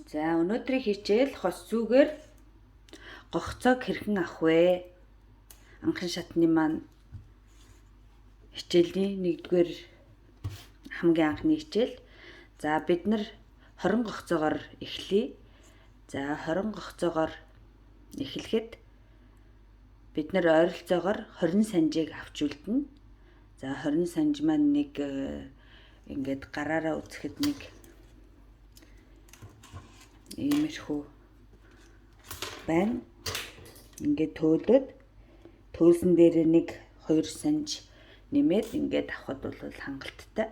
За өнөөдрийн хичээл хос зүгээр гогцоог хэрхэн авах вэ? Анхан шатны маань хичээлийн 1-р хамгийн анхны хичээл. За бид нар 20 гогцоогоор эхлэе. За 20 гогцоогоор эхлэхэд бид нар ойролцоогоор 20 санжийг авч үлдэнэ. За 20 санж маань нэг ингээд гараараа үзэхэд нэг иймэрхүү байна. Ингээд төөлөд төөлсөн дээрээ нэг 2 санж нэмээд ингээд авахд бол хангалттай.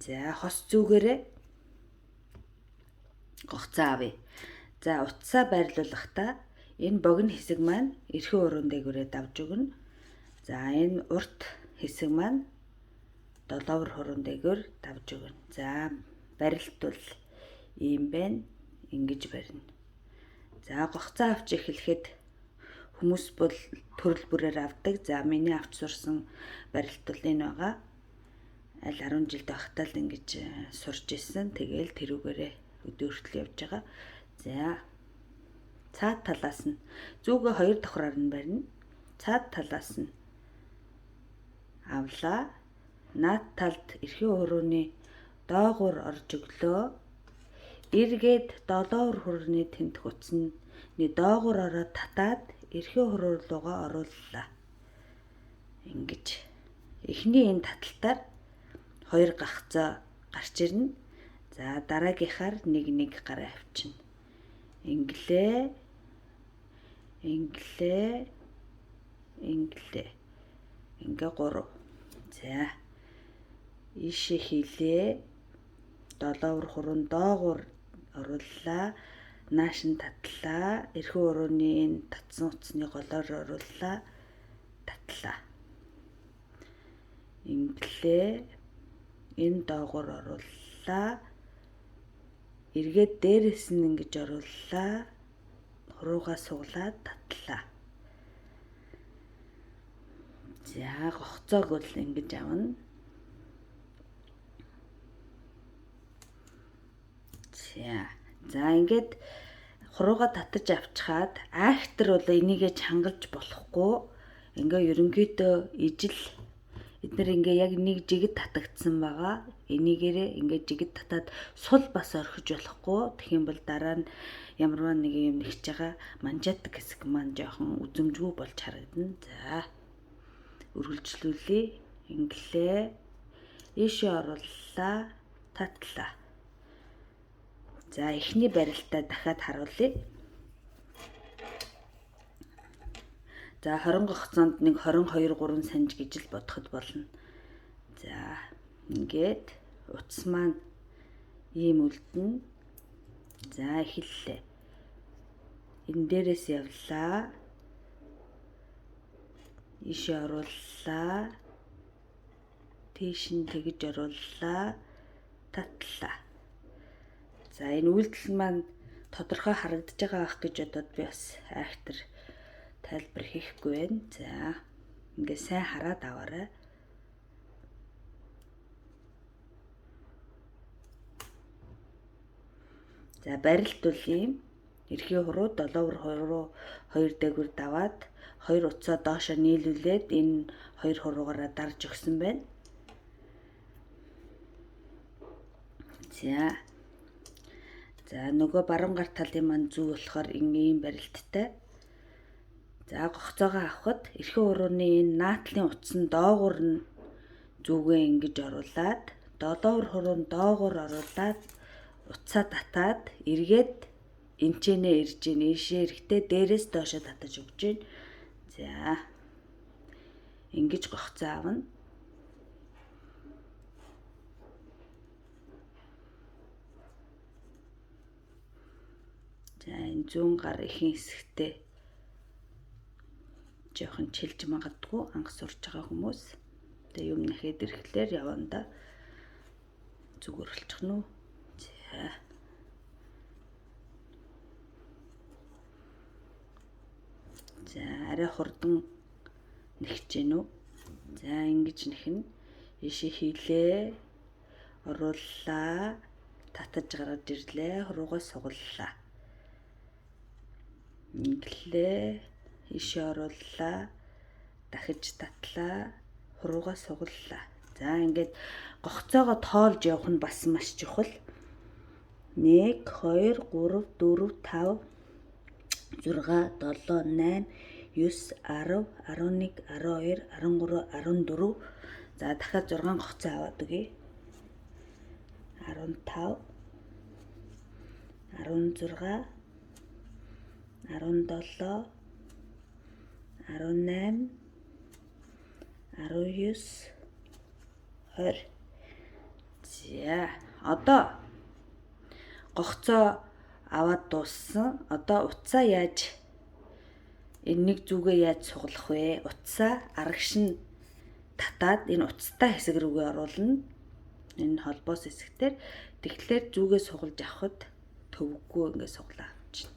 За хос зүгээрээ гогцоо авъя. За утсаа байрлуулахдаа энэ богино хэсэг маань эрхэн уруун дээгүүрээ давж өгнө. За энэ урт хэсэг маань долоовор хуруун дээгүүр давж өгнө. За барилт бол ийм байна. Ингэж барина. За гогцоо авч эхлэхэд хүмүүс бол төрөл бүрээр авдаг. За миний авч сурсан барилт бол энэ байгаа. Аль 10 жилд байхдаа л ингэж сурч исэн. Тэгээл тэрүүгээрээ өдөр хүртэл явж байгаа. За цаад талаас нь зүгээ хоёр давхраар нь барина. Цаад талаас нь авлаа. Наад талд эрхийн хурууны доогуур орж өглөө. Эргээд долоовор хурууны тэнтэх утасны доогуур ороод татаад эрхийн хуруу руугаа орууллаа. Ингэж эхний энэ таталтаар хоёр гагцаа гарч ирнэ. За дараагийнхаар нэг нэг гараа авчина. Инглээ. Инглээ. Инглээ. Ингээ 3. За ийшээ хийлээ. Долоовор хуруун доогуур орууллаа. Нааш нь татлаа. Эрхэн урууны энэ татсан утасны голоор орууллаа. Татлаа. Инглээ. Энэ доогуур орууллаа. Эргээд дээрээс нь ингэж орууллаа. Хуруугаа суглаад татлаа. За гогцоог бол ингэж авна. За. За ингээд хуруугаа татаж авчхаад айхтар бол энийгээ чангалж болохгүй. Ингээ ерөнхийдөө ижил эднэр ингээ яг нэг жигэд татагдсан байгаа. Энийгээрээ ингээ жигэд татаад сул бас орхиж болохгүй. Тэгэх юм бол дараа нь ямарваа нэг юм нэгж байгаа манжаатдаг хэсэг маань жоохон үзэмжгүй болж харагдана. За үргэлжлүүлье. Инглээ. Ийшээ орууллаа. Татлаа. За эхний барилтаа дахиад харуулъя. За 20 гогцоонд нэг 22 3 санж гэж л бодоход болно. За ингээд утас маань ийм үлдэнэ. За эхэллээ. Энэ дээрээс явлаа. Ийшээ орууллаа. Тийш нь тэгж орууллаа. Татлаа. За энэ үйлдэл маань тодорхой харагдаж байгаа байх гэж бодоод би бас айхтар тайлбар хийхгүй байна. За ингээ сайн хараад аваарай. За барилт бол ийм эрхийн хуруу долоовор хуруу хоёр дээгүүр даваад хоёр утсаа доошо нийлүүлээд энэ хоёр хуруугаараа дарж өгсөн байна. За. За нөгөө баруун гар талын маань зүү болохоор ийм барилттай. За гогцоогоо авахд эрхэн урууны энэ наатлын утсан доогуур нь зүгээ ингэж оруулаад долоовор хуруун доогуур оруулаад утсаа татаад эргээд энчэнэ ирж гин ийшээ эрэхтэй дээрээс доошо татаж өгч гин. За ингэж гогцоо авна. За энэ зүүн гар ихэн хэсэгтээ жоохон чилж магадгүй анх сурч байгаа хүмүүс. Тэгээ юм нэхэд ирэхлээр явандаа зүгээр болчих нь үү. За. За арай хурдан нэгч гин үү. За ингэж нэхэн. Ийшээ хийлээ. Орууллаа. Татаж гаргаж ирлээ. Хуруугаа сугаллаа. Инглээ. Ишээ орууллаа. Дахиж татлаа. Хуруугаа сугаллаа. За ингээд гогцоогоо тоолж явах нь бас маш чухал. 1 2 3 4 5 6 7 8 9 10 11 12 13 14. За дахиад 6 гогцоо аваад өгье. 15 16 17 18 19 20. За одоо гогцоо аваад дууссан. Одоо утсаа яаж энэ нэг зүгээ яаж сугалах вэ? Утсаа арагш нь татаад энэ утастай хэсэг рүүгээ оруулна. Энэ холбоос хэсэгтэр. Тэгэхээр зүгээ сугалж авахд төвөггүй ингээд суглаа авчна.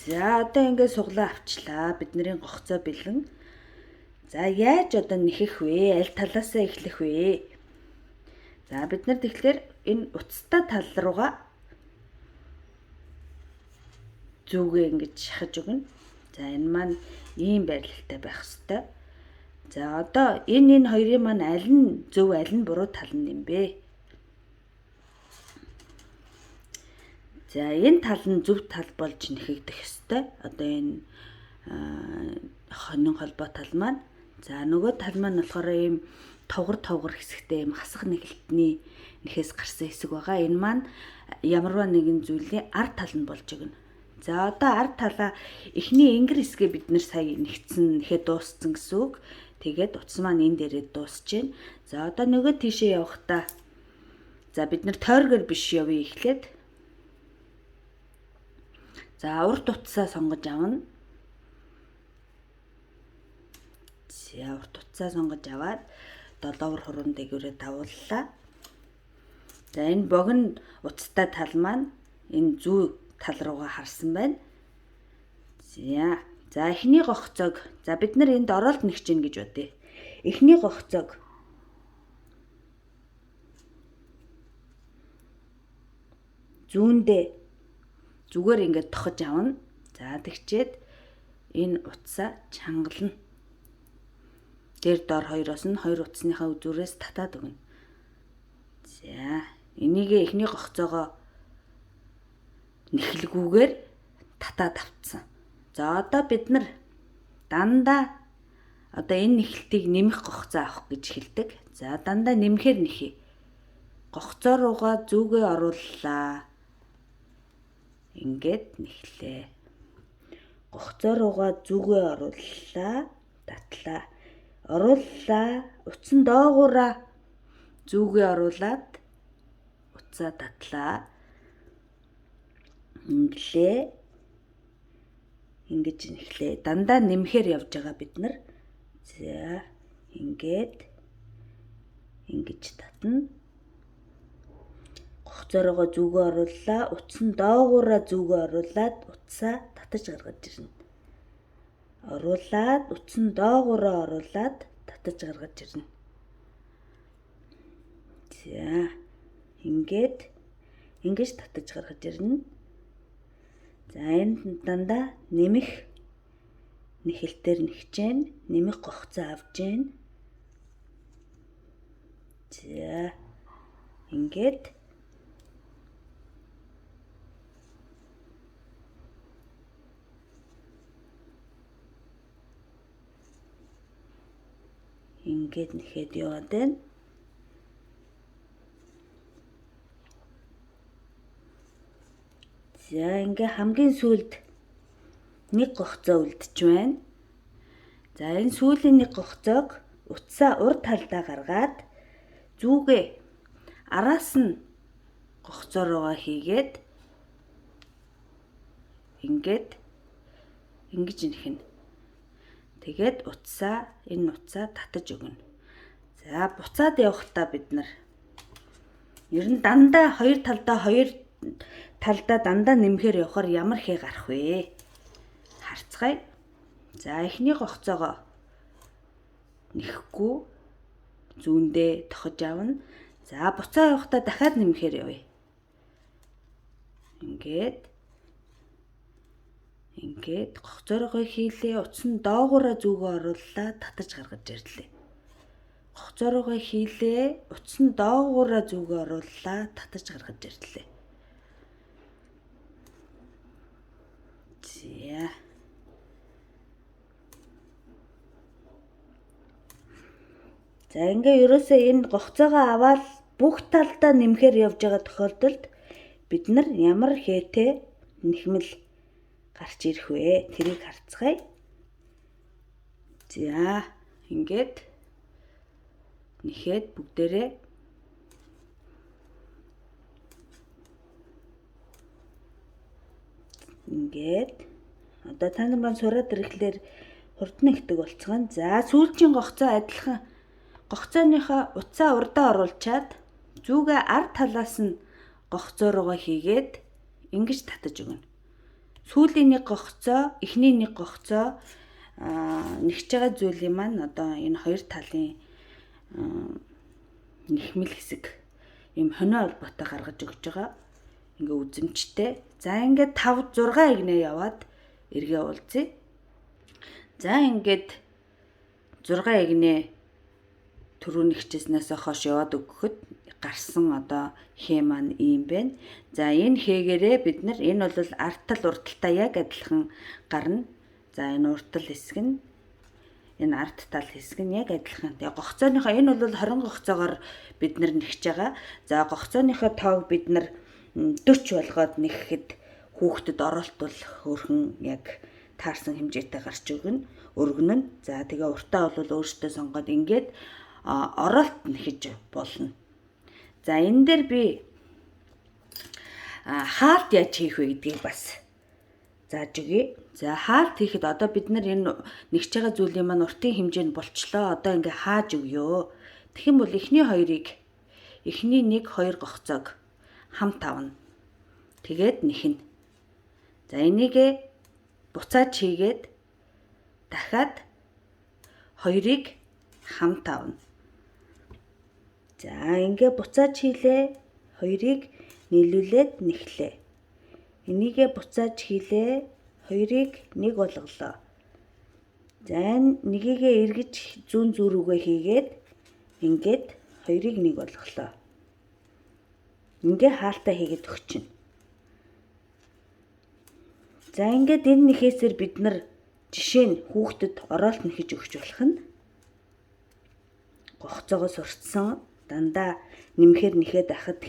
За одоо ингээд суглаа авчлаа. Бидний гогцоо бэлэн. За яаж одоо нэхэх вэ? Аль талаасаа эхлэх вэ? За бид нар тэгэхээр энэ утастай тал руугаа зүгээ ингэж шахаж өгнө. За энэ маань ийм байрлалтай байх ёстой. За одоо энэ хоёрын маань аль нь зөв аль нь буруу тал нь юм бэ? За энэ тал нь зөв тал болж нэхэгдэх ёстой. Одоо энэ хонин холбоо тал маань. За нөгөө тал маань болохоор ийм товгор хэсэгтэй ийм хасах нэхэлтний нэхээс гарсан хэсэг байгаа. Энэ маань ямарваа нэгэн зүйлийн ар тал нь болж өгнө. За одоо ар талаа эхний ингэр хэсгээ бид нэр сая нэгтсэн нэхээ дууссан гэсэн үг. Тэгээд утас маань энэ дээрээ дуусч байна. За одоо нөгөө тийшээ явахдаа за бид нэр тойргоор биш явъя эхлээд. За урт утсаа сонгож авна. За урт утсаа сонгож аваад долоовор хуруунд дээгүүрээ давууллаа. За энэ богино утастай тал маань энэ зүү тал руугаа харсан байна. За эхний гогцоог за бид нар энд оролт нэгч гин гэж бодъё. Эхний гогцоог зүүндээ зүгээр ингээд тохож авна. За тэгчээд энэ утсаа чангална. Дээр дор хоёроос нь хоёр утасныхаа үзүүрээс татаад өгнө. За энийгээ эхний гогцоогоо нэхлгүүгээр татаад авцсан. За одоо бид нар дандаа одоо энэ нэхлтийг нэмэх гогцоо авах гэж хэлдэг. За дандаа нэмэхээр нэхье. Гогцоо руугаа зүгээ орууллаа. Ингээд нэхлээ. Гогцоо руугаа зүгээ орууллаа. Татлаа. Орууллаа. Утсан доогуураа зүгээ оруулаад утсаа татлаа. Инглээ. Ингэж нэхлээ. Дандаа нэмэхээр явж байгаа бид нар. За ингээд ингэж татна. Гогцоороо зүгөө орууллаа. Утсан доогуураа зүгөө оруулаад утсаа татаж гаргаж ирнэ. Оруулаад утсан доогуураа оруулаад татаж гаргаж ирнэ. За ингээд ингэж татаж гаргаж ирнэ. За энд дандаа нэмэх нэхэлтээр нэгчээн, нэмэх гогцоо авч гэн. За ингээд ингээд нэхэд яваад байна. За ингээ хамгийн сүүлд нэг гогцоо үлдэж байна. За энэ сүүлийн нэг гогцоог утсаа урд талдаа гаргаад зүгээ араас нь гогцоо руугаа хийгээд ингээд ингэж нэхнэ. Тэгээд утсаа энэ утсаа татаж өгнө. За буцаад явахдаа бид нар ер нь дандаа хоёр талдаа дандаа нэмэхээр явахаар ямар хээ гарах вэ? Харцгаая. За эхний гогцоогоо нэхгүй зүүндээ тохож авна. За буцаа явахдаа дахиад нэмэхээр явъя. Ингээд ингээд гохцоорогоо хийлээ, утас нь доогоороо зүгөө орууллаа, татаж гаргаж ирлээ. Гохцоорогоо хийлээ, утас нь доогоороо зүгөө орууллаа, татаж гаргаж ирлээ. За. За ингээ ерөөсөө энэ гохцоогоо аваад бүх талдаа нэмэхээр явж байгаа тохиолдолд бид нар ямар хээтэй нэхмэл гарч ирэх вэ? Тэрийг харцгаая. За ингээд нэхэд бүгдээрээ ингээд одоо та нар маань сураад ирэхлээр хурдан нэгдэг болцгоно. За сүүлчийн гогцоо адилхан гогцооныхоо утсаа урдаа оруулчаад зүгээ ард талаас нь гогцоо руугаа хийгээд ингэж татаж өгнө. Сүүлийн нэг гогцоо, эхний нэг гогцоо нэгж байгаа зүйлийн маань одоо энэ хоёр талын нэхмэл хэсэг ийм хонио холбоотой гаргаж өгч байгаа. Ингээ үзэмжтэй. За ингээд 5 6 игнэ яваад эргээ уулзъя. За ингээд 6 игнэ түрүүний хичээснээс хойш яваад өгөхөд гарсан одоо хээ маань ийм байна. За энэ хээгээрээ бид нар энэ бол ард тал урд талтай яг адилхан гарна. За энэ урд тал хэсэг нь энэ ард тал хэсэг нь яг адилхан. Тэгээ гогцооныхоо энэ бол 20 гогцоогоор бид нар нэгж байгаа. За гогцооныхоо тоог бид нар 40 болгоод нэхэхэд хүүхдэд оролт бол хөөрхөн яг таарсан хэмжээтэй гарч өгнө, өргөнө. За тэгээ уртаа бол өөртөө сонгоод ингээд оролт нэхэж болно. За энэ дээр би хаалт яаж хийх вэ гэдгийг бас зааж өгье. За хаалт хийхэд одоо бид нар энэ нэгж байгаа зүйлийн маань уртын хэмжээ нь болчлоо. Одоо ингээ хааж өгөө. Тэгэх юм бол эхний хоёрыг эхний 1 2 гогцоог хамт авна. Тэгээд нэхнэ. За энийгээ буцааж хийгээд дахиад хоёрыг хамт авна. За ингээ буцааж хийлээ. Хоёрыг нийлүүлээд нэхлээ. Энийгээ буцааж хийлээ. Хоёрыг нэг болголоо. За энэ нэгийгээ эргэж зүүн зүү рүүгээ хийгээд ингээд хоёрыг нэг болголоо. Ингээ хаалтаа хийгээд өгчнө. За ингээд энэ нэхээсээр бид нар жишээ нь хүүхдэд оролт нэхэж өгч болох нь гогцоогоо сурцсан дандаа нэмэхээр нэхэд ахад